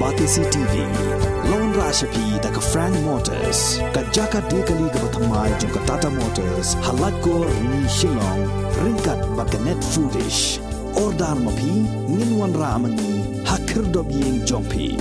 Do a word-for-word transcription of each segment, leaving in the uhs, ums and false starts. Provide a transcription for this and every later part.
Batesi T V, la wanrah sha phi da ka Frank Motors, ka jaka die kali kaba thymmai jong ka Tata Motors, ha Laitkor, Rni, Shillong, ryngkat bad ka Net Foodish. Order ma phi, ngin wanrah ma ngi ha khyrdop ïing jong phi.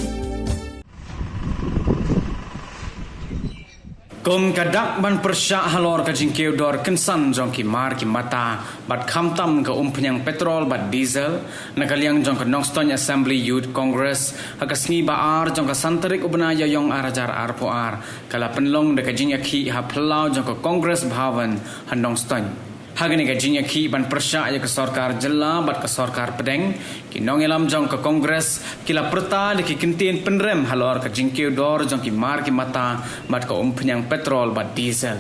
Kum ka dak ban pyrshah halor ka jingkiew dor kynsan jong ki mar ki mata bad khamtam ka umphniang petrol bad diesel, na ka liang jong ka Nongstoiñ Assembly Youth Congress, ha ka sngi ba ar jong ka san tarik u bnai Ïaïong ar hajar arphew ar, ka la pynlong da ka jingïakhih ha phyllaw jong ka Congress Bhavan ha Nongstoiñ. Ha kane ka jingïakhih ban pyrshah ïa ka sorkar jylla bad ka sorkar pdeng, ki nongïalam jong ka Congress ki la pyrta da ki kyntien pynrem halor ka jingkiew dor jong ki mar ki mata bad ka umphniang petrol bad diesel.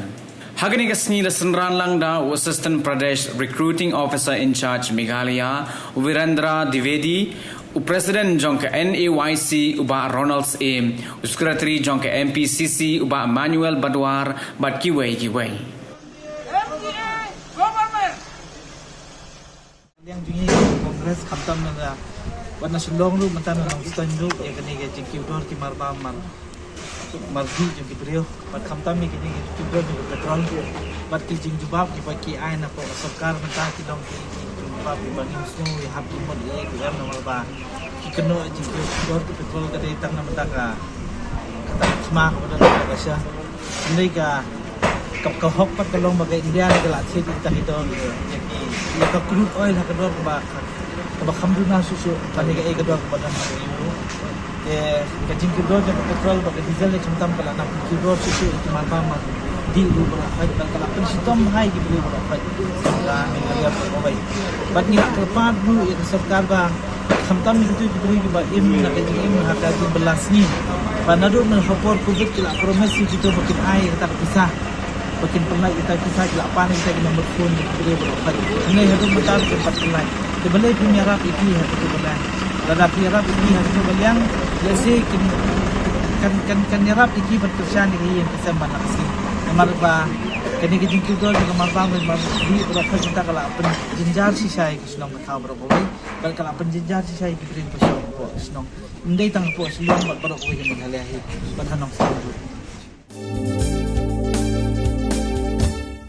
Ha kane ka sngi la synran lang da u Assistant Pradesh Recruiting Officer in Charge Meghalaya, u Virendra Dwivedi, u President jong ka N A Y C, u Bah Ronald Syiem, u Secretary jong ka M P C C, u Bah Manuel Badwar, bad kiwei kiwei. Liang jong ngi Congress khamtam na, wat na Shillong ruh, mynta na Nongstoiñ ruh, ïa kane ka jingkiew dor ki mar bam mar, mar dih jong ki briew, bad khamtam ïa kane ka jingkiew dor jong ki petrol, bad ki jingjubab kiba ki ai na ka sorkar mynta ki long ki, ki jingjubab kiba ngim sngew ïahap jingmut ïa ki, em, namar ba ki kynnoh jingkiew dor ki petrol ka dei tang na mynta ka, kata ka thma kaba don ha ka sha. Hynrei ka, ka, ka hok pat ka long ba ka India ne ka la thied ïa kita ki dor, ïa ki, ïa ka crude oil ha ka dor kaba, kaba kham duna shuh shuh, kane ka ei ka dor kaba don ha ka ri ruh. Te ka jingkiew dor jong ka petrol bad ka diesel ne khamtam ka la nang kiew dor shuh shuh ïa ki mar bam mar dih ruh baroh khoit, bad ka la pynshitom bha ïa ki briew baroh khoit. Ka Meghalaya baroh kawei. Bad ngi la kyrpad ruh ïa ka sorkar ba khamtam ïa kito ki briew kiba im na ka jingim ha ka jingbylla sngi. Ba naduh na ha por Covid ki la promise ïa kito ba kin ai ïa kata ka pisa. Ba kin pynlait ïa kata ka pisa, ki la pan ïa kita ki number phone ïa ki briew baroh khoit. Hynrei haduh mynta kim pat pynlait. Te balei phim ïarap ïa ki ha kito ba liang? Lada phi ïarap ïa ki ha kito ba liang, lehse kin, kan, kan, kan ïarap ïa ki ban kyrshan ïa ki ïing ki sem ban la ka sngi. Namar ba kane ka jingkiew dor jong ka mar bam mar dih baroh khoit mynta ka la pynjynjar shisha ïa ka shnong ka thaw baroh kawei. Bad ka la pynjynjar shisha ïa ki briew ba shong hapoh shnong. Ym dei tang hapoh Shillong bad baroh kawei ka Meghalaya hi, bad ha Nongstoiñ ruh.